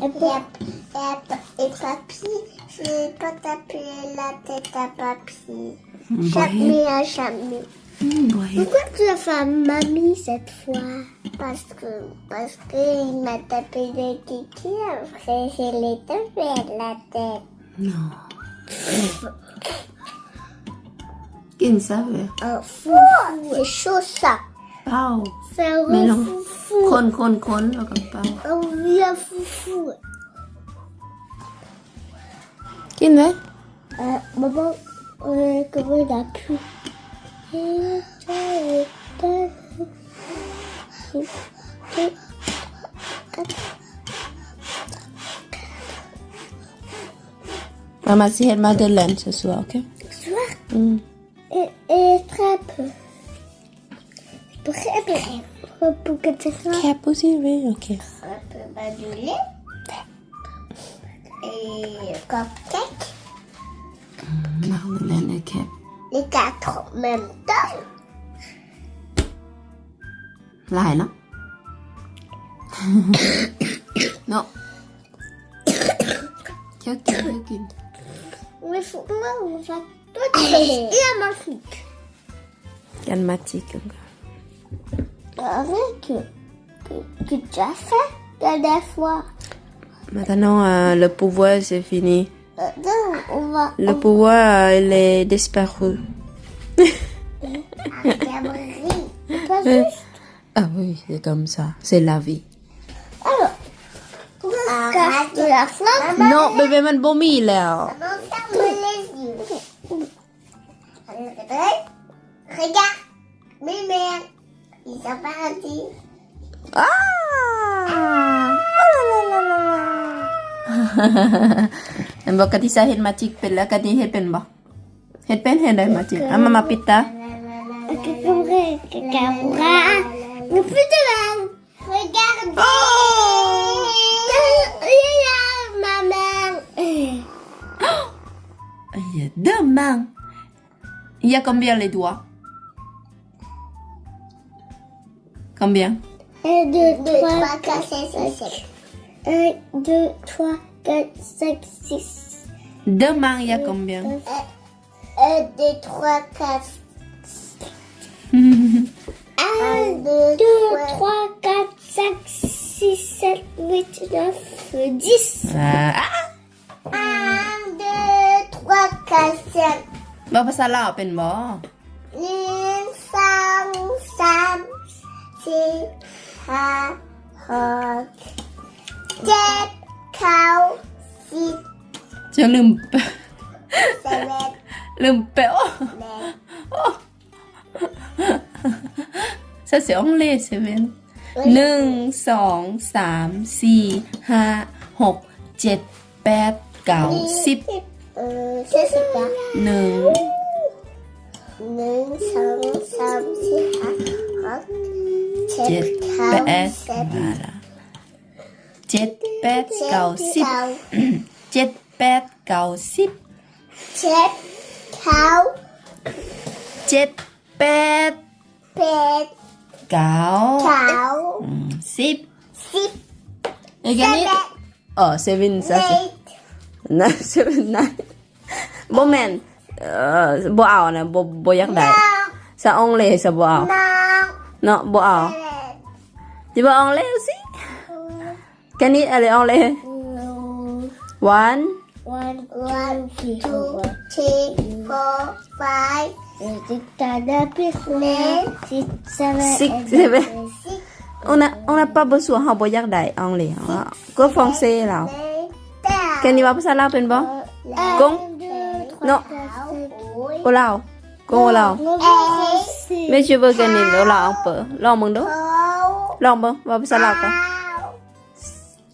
Et, et, et papy, j'ai pas tapé la tête à papy. Jamais, à jamais. Pourquoi tu as fait mamie cette fois ? Parce que, parce que il m'a tapé le kiki, après je l'ai tapé à la tête. Non. Quin saveur ? Un foufou. C'est chaud ça. ເປົ່າ. C'est un foufou. ຄົນໆໆ ແລ້ວກໍເປົ່າ. Un vieux foufou. ກິນເລີຍ. Euh, maman, euh, comment on a pu ? Maman, c'est elle, Madeleine, ce soir, ok ? Ce soir ? Mm. Et, et très peu. Très peu. Très peu. Très peu, c'est vrai, ok. Très peu Madeleine. Et cupcake. Mm, Madeleine et Cap. Les quatre en même temps. Là, non ? Non. Cupcake, cupcake. Mais faut, moi, on va tout. Il y a ma fille. Regarde ma tique. Arrête que, que, que tu as fait la dernière fois. Maintenant, euh, le pouvoir, c'est fini. Euh, non, on va, le pouvoir, euh, il est disparu. Pas juste. Ah oui, c'est comme ça. C'est la vie. Alors, on va se casser la flamme. Non, bébé, man, bon, mais là. Maman, ferme les yeux. Regarde, mes mains, ils sont partis. Ah ! Oh là là là là là ! ເຫັນບໍ່ ກະຕິສາເຮັດມາຈິກເປັນແລ້ວ ກະຕິເຮັດເປັນບໍ່? ເຮັດເປັນ ເຮັດໄດ້ມາຈິກ. ເອົາ ມາ ມາປິດຕາ. Regarde. Oh ! Il y a la maman. Il y a deux mains. Il y a combien les doigts ? Combien ? Un, deux, trois, quatre, cinq, six, sept. Un, deux, trois, quatre, cinq, six. Deux mains, il y a combien ? Un, deux, trois, quatre. Un, deux, trois, quatre, cinq, six, sept, huit, neuf, dix. Ah, ah ! Un, deux, trois, quatre, cinq. ເວົ້າພາສາລາວເປັນບໍ່? ໜຶ່ງ ສອງ ສາມ ສີ່ ຫ້າ ຫົກ ເຈັດ ເກົ້າ ສິບ. ຈະລືມ seven. ລືມແປະ. ແມ່ນ. Ça, c'est anglais, seven. Oui. ໜຶ່ງ ສອງ ສາມ ສີ່ ຫ້າ ຫົກ ເຈັດ ແປດ ເກົ້າ ສິບ. ເອີ ສິບ ໜຶ່ງ ໜຶ່ງ ສອງ ສາມ ສີ່ ຫ້າ ຫົກ ເຈັດ ເຈັດ ເກົ້າ ແປດ ສິບ. Voilà. ເຈັດ ແປດ ເກົ້າ ສິບ. ເຈັດ ແປດ ເກົ້າ ສິບ. ເຈັດ ເກົ້າ ເຈັດ ແປດ ແປດ ເກົ້າ ເກົ້າ ອືມ ສິບ ສິບ. Et gagné. Oh, seven, ça c'est, non, seven, nine. ບໍ່ແມ່ນ ເອີ ບໍ່ເອົານະ ບໍ່ ບໍ່ຢາກໄດ້. Ça anglais, ça ບໍ່ເອົາ. Non. Non, ບໍ່ເອົາ. Seven. Tu veux anglais aussi ? Can you aller anglais ? No. One. One, two, three, four, five, six, seven, eight, nine, ten. On a, on a pas besoin, ເຮົາບໍ່ຢາກໄດ້ anglais. ກໍ français ລາວ. Can you ເວົ້າພາສາລາວເປັນບໍ່? ກົງ. No. Au lao. ກົງ au lao. Mais je veux gagner au lao un peu. ລອງເບິ່ງດູ. ລອງເບິ່ງ ເວົ້າພາສາລາວກ່ອນ.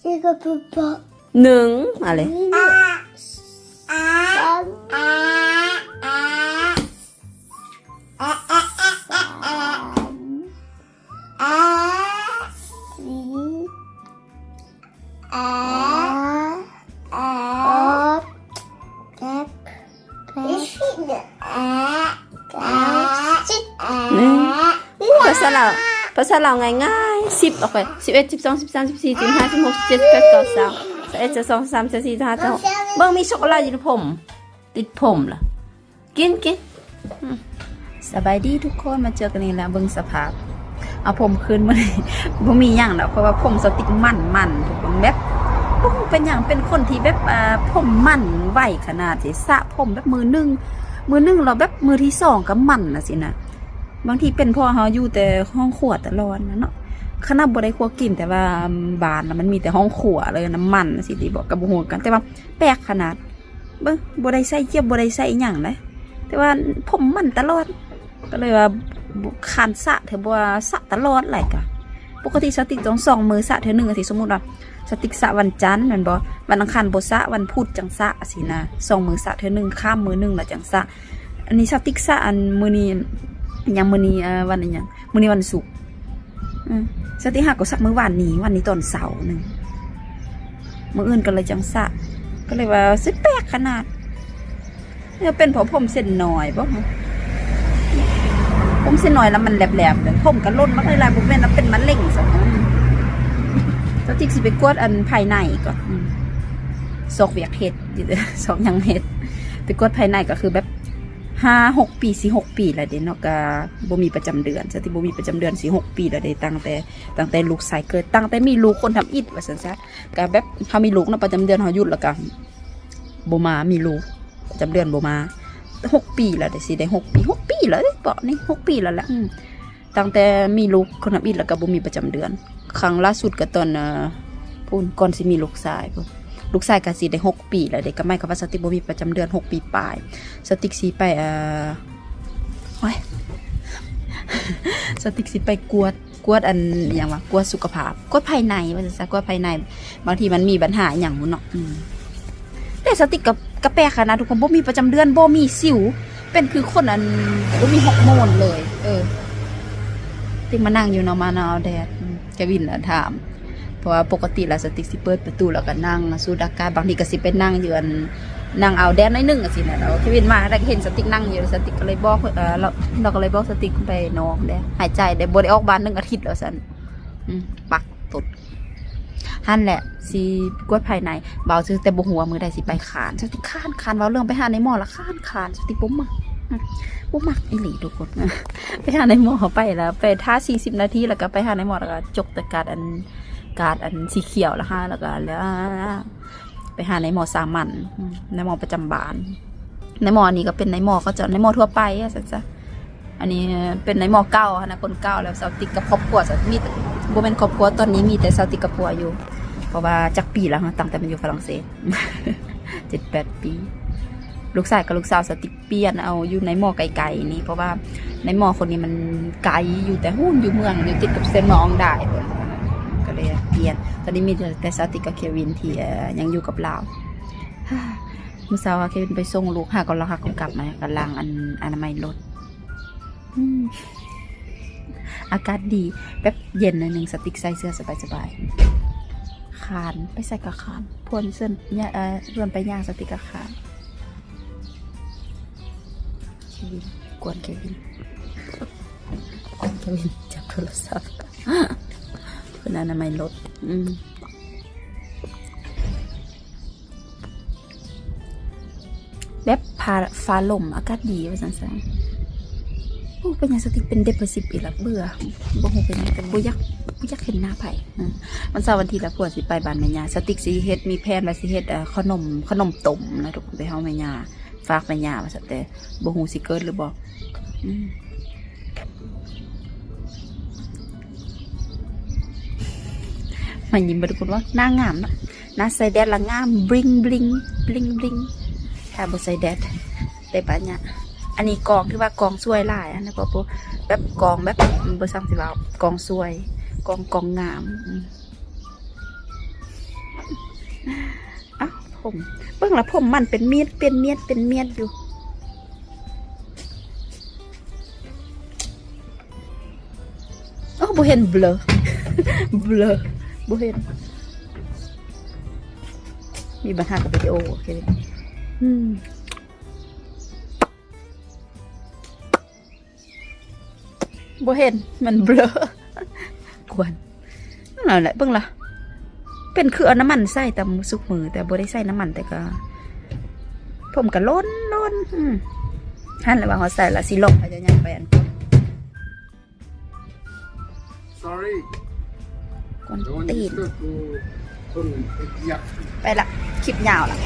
Je ne peux pas. ໜຶ່ງ ມາເລີຍ. ສອງ ສີ່ ຫ້າ ຫົກ ເຈັດ ແປດ ເກົ້າ ສິບ. ພາສາລາວ ພາສາລາວງ່າຍໆ. ສິບ ໂອເຄ ສິບເອັດ ສິບສອງ ສິບສາມ ສິບສີ່ ສິບຫ້າ ສິບຫົກ ສິບເຈັດ ສິບແປດ ສິບເກົ້າ ຊາວ. ເອັດ ສອງ ສາມ ສີ່ ຫ້າ ຫົກ ເບິ່ງມີຊັອກໂກແລັດຢູ່ໃນຜົມ ຕິດຜົມລະ ກິນ ກິນ. ອືມ ສະບາຍດີທຸກຄົນ ມາເຈີກັນອີກແລ້ວ ເບິ່ງສະພາບ ເອົາຜົມຄືນມື້ນີ້ ບໍ່ມີຫຍັງດອກ ເພາະວ່າຜົມສາວຕິກມັນໆ ທຸກຄົນ ແບບ ບໍ່ຮູ້ເປັນຫຍັງ ເປັນຄົນທີ່ແບບ ເອີ ຜົມມັນໄວຂະໜາດ ຊິສະຜົມແບບມື້ໜຶ່ງ ມື້ໜຶ່ງແລ້ວແບບມື້ທີສອງກໍມັນນະຊີ້ນະ. ບາງທີເປັນເພາະເຮົາຢູ່ແຕ່ຫ້ອງຄົວຕະຫຼອດນະເນາະ ຂະໜາດບໍ່ໄດ້ຄົວກິນ ແຕ່ວ່າບ້ານນະມັນມີແຕ່ຫ້ອງຄົວເລີຍນະ ມັນຊິດີບໍ່ ກໍບໍ່ຮູ້ຄືກັນ ແຕ່ວ່າແປກຂະໜາດ ເບິ່ງ ບໍ່ໄດ້ໃສ່ເຈັບ ບໍ່ໄດ້ໃສ່ອີ່ຫຍັງເດ້ ແຕ່ວ່າຜົມມັນຕະຫຼອດ ກໍເລີຍວ່າ ຄານສະເທື່ອ ບໍ່ວ່າສະຕະຫຼອດຫຼາຍກະ ປົກກະຕິສາວຕິກຕ້ອງສອງມື້ສະເທື່ອໜຶ່ງ ຈັ່ງຊີ້ ສົມມຸດວ່າສາວຕິກສະວັນຈັນແມ່ນບໍ່ ວັນອັງຄານບໍ່ສະ ວັນພຸດຈັ່ງສະ ຈັ່ງຊີ້ນະ ສອງມື້ສະເທື່ອໜຶ່ງ ຂ້າມມື້ໜຶ່ງແລ້ວຈັ່ງສະ. ອັນນີ້ສາວຕິກສະ ອັນມື້ນີ້ ຫຍັງ ມື້ນີ້ ເອີ ວັນອີ່ຫຍັງ ມື້ນີ້ວັນສຸກ ອືມ ສາວຕິກຫາກໍສັກມື້ວານນີ້ ວານນີ້ຕອນເຊົ້າໜຶ່ງ ມື້ອື່ນກໍເລີຍຈັ່ງສະ ກໍເລີຍວ່າຊິແປກຂະໜາດ ເປັນເພາະຜົມເສັ້ນນ້ອຍບໍ່ ຜົມເສັ້ນນ້ອຍແລ້ວມັນແຫຼບໆ ຜົມກໍຫຼົ່ນມາເລີຍລະ ບໍ່ແມ່ນວ່າເປັນມະເຮັງຊັ້ນ. ສາວຕິກຊິໄປກວດອັນພາຍໃນກ່ອນ ອືມ ຊອກວຽກເຮັດ ຊອກຫຍັງເຮັດ ໄປກວດພາຍໃນກໍຄືແບບ ຫ້າຫົກປີ ສີ່ຫົກປີແລ້ວເດ້ເນາະ ກະບໍ່ມີປະຈຳເດືອນ ສາວຕິກບໍ່ມີປະຈຳເດືອນສີ່ຫົກປີແລ້ວເດ້ ຕັ້ງແຕ່ ຕັ້ງແຕ່ລູກຊາຍເກີດ ຕັ້ງແຕ່ມີລູກຄົນທຳອິດວ່າຊັ້ນຊະ ກະແບບເຮົາມີລູກເນາະ ປະຈຳເດືອນເຮົາຢຸດ ແລ້ວກະບໍ່ມາ ມີລູກປະຈຳເດືອນບໍ່ມາ ຫົກປີແລ້ວເດ້ ຊິໄດ້ຫົກປີ ຫົກປີແລ້ວເດ້ ເປາະນີ້ຫົກປີແລ້ວແຫຼະ ອືມ ຕັ້ງແຕ່ມີລູກຄົນທຳອິດ ແລ້ວກໍບໍ່ມີປະຈຳເດືອນ ຄັ້ງລ່າສຸດກໍຕອນ ເອີ ພຸ້ນ ກ່ອນຊິມີລູກຊາຍພຸ້ນ ລູກຊາຍກໍຊິໄດ້ຫົກປີແລ້ວເດ້ ກໍໝາຍຄວາມວ່າສາວຕິກບໍ່ມີປະຈຳເດືອນຫົກປີປາຍ ສາວຕິກຊິໄປ ເອີ ໂອ້ຍ ສາວຕິກຊິໄປກວດ ກວດອັນ ອີ່ຫຍັງວະ ກວດສຸຂະພາບ ກວດພາຍໃນວ່າຊັ້ນຊະ ກວດພາຍໃນ ບາງທີມັນມີບັນຫາອີ່ຫຍັງພຸ້ນເນາະ ອືມ ແຕ່ສາວຕິກກໍ ກໍແປກຂະໜາດທຸກຄົນ ບໍ່ມີປະຈຳເດືອນ ບໍ່ມີສິວ ເປັນຄືຄົນອັນ ບໍ່ມີຮອກໂມນເລີຍ ເອີ ຕິກມານັ່ງຢູ່ເນາະ ມາເນາະ ເອົາແດດ ອືມ ເຄວິນລະຖາມ ເພາະວ່າປົກກະຕິລະສາວຕິກຊິເປີດປະຕູ ແລ້ວກໍນັ່ງສູດອາກາດ ບາງທີກໍຊິໄປນັ່ງຢູ່ອັນ ນັ່ງເອົາແດດໜ້ອຍໜຶ່ງ ຈັ່ງຊີ້ນະ ແລ້ວເຄວິນມາ ແລ້ວກໍເຫັນສາວຕິກນັ່ງຢູ່ ສາວຕິກກໍເລີຍບອກ ເອີ ລາວ ລາວກໍເລີຍບອກສາວຕິກໄປນອກແດ່ ຫາຍໃຈແດ່ ບໍ່ໄດ້ອອກບ້ານໜຶ່ງອາທິດແລ້ວຊັ້ນ ອືມ ປັກ ຕົດ ຫັ້ນແຫຼະ ຊິກວດພາຍໃນ ເວົ້າຊື່ ແຕ່ບໍ່ຮູ້ວ່າມື້ໃດຊິໄປຄານ ສາວຕິກຄ້ານ ຄ້ານ ເວົ້າເລື່ອງໄປຫາໃນໝໍລະຄ້ານ ຄ້ານ ສາວຕິກບໍ່ມັກ ອືມ ບໍ່ມັກອີ່ຫຼີທຸກຄົນ ໄປຫາໃນໝໍ ເຮົາໄປລະ ໄປຖ້າສີ່ສິບນາທີ ແລ້ວກໍໄປຫາໃນໝໍ ແລ້ວກໍຈົກແຕ່ກາດອັນ ກາດອັນສີຂຽວລະຫາ ແລ້ວກໍ ແລ້ວ ໄປຫາໃນໝໍສາມັນ ອືມ ໃນໝໍປະຈຳບ້ານ ໃນໝໍອັນນີ້ກໍເປັນໃນໝໍເຂົາເຈົ້າ ໃນໝໍທົ່ວໄປວ່າຊັ້ນຊະ ອັນນີ້ເປັນໃນໝໍເກົ່າຫັ້ນນະ ຄົນເກົ່າ ແລ້ວສາວຕິກກັບຄອບຄົວ ມີແຕ່ ບໍ່ແມ່ນຄອບຄົວ ຕອນນີ້ມີແຕ່ສາວຕິກກັບຜົວຢູ່ ເພາະວ່າຈັກປີແລ້ວ ຕັ້ງແຕ່ມາຢູ່ຝຣັ່ງເສດ ເຈັດແປດປີ ລູກຊາຍກັບລູກສາວສາວຕິກ ປ່ຽນເອົາຢູ່ໃນໝໍໄກໆນີ້ ເພາະວ່າໃນໝໍຄົນນີ້ມັນໄກ ຢູ່ແຕ່ຫູນ ຢູ່ເມືອງ ຢູ່ຕິດກັບເຊນມາອອງດາຍພຸ້ນ ກໍເລີຍປ່ຽນ ຕອນນີ້ມີແຕ່ສາວຕິກກັບເຄວິນທີ່ ເອີ ຍັງຢູ່ກັບລາວ ມື້ເຊົ້າເຄວິນໄປສົ່ງລູກ ຫາກໍລາວຫາກໍກັບມາ ກຳລັງອັນ ອະນາໄມລົດ ອືມ ອາກາດດີ ແບບເຢັນໜ້ອຍໜຶ່ງ ສາວຕິກໃສ່ເສື້ອສະບາຍໆ ຄານ ໄປໃສກໍຄານ ເພື່ອນເຊີນ ເອີ ເພື່ອນໄປຍ່າງ ສາວຕິກກໍຄານ ເຄວິນ ກວນເຄວິນ ກວນເຄວິນ ຈັບໂທລະສັບ ເພິ່ນອະນາໄມລົດ ອືມ ແບບຟ້າ ຟ້າລົມ ອາກາດດີວ່າຊັ້ນຊະ ໂອ້ ເປັນຫຍັງສາວຕິກເປັນ depressive ອີກລະ ເບື່ອ ບໍ່ຮູ້ເປັນຫຍັງ ແຕ່ບໍ່ຢາກ ບໍ່ຢາກເຫັນໜ້າໃຜ ອືມ ວັນເສົາວັນອາທິດລະ ຜົວຊິໄປບ້ານແມ່ຍ່າ ສາວຕິກຊິເຮັດ ມີແຜນວ່າຊິເຮັດ ເອີ ຂະໜົມ ຂະໜົມຕົ້ມນະທຸກຄົນ ໄປເຮົາແມ່ຍ່າ ຝາກແມ່ຍ່າວ່າຊັ້ນ ແຕ່ບໍ່ຮູ້ຊິເກີດຫຼືບໍ່ ອືມ ມາຍິ້ມເບິ່ງທຸກຄົນວ່າ ໜ້າງາມເນາະ ໜ້າໃສ່ແດດລະງາມ ບລິງບລິງ ບລິງບລິງ ຖ້າບໍ່ໃສ່ແດດ ແຕ່ບາດຍາ ອັນນີ້ກອງ ຖືວ່າກອງສວຍຫຼາຍ ອັນນັ້ນ ແບບກອງແບບ ບໍ່ຊ່າງຊິເວົ້າ ກອງສວຍ ກອງ ກອງງາມ ອືມ ອ້າວ ຜົມ ເບິ່ງລະ ຜົມມັນເປັນມຽດ ເປັນມຽດ ເປັນມຽດຢູ່ ໂອ້ ບໍ່ເຫັນ ເບລີ ເບລີ ບໍ່ເຫັນ ມີບັນຫາກັບວິດີໂອ ໂອເຄ ອືມ ບໍ່ເຫັນ ມັນເບລີ ກວນ ນັ້ນແຫຼະ ເບິ່ງລະ ປັນຄືເອົານ້ຳມັນໃສ່ຕາມສຸກມື້ ແຕ່ບໍ່ໄດ້ໃສ່ນ້ຳມັນ ແຕ່ກໍ ຜົມກໍຫຼົ່ນໆ ອືມ ຫັ້ນແຫຼະວ່າຮອດໃສລະ ຊິລອງພະຍາຍາມໄປອັນກ່ອນ Sorry. ກວນຕີນ ໄປລະ ຄລິບຍາວລະ.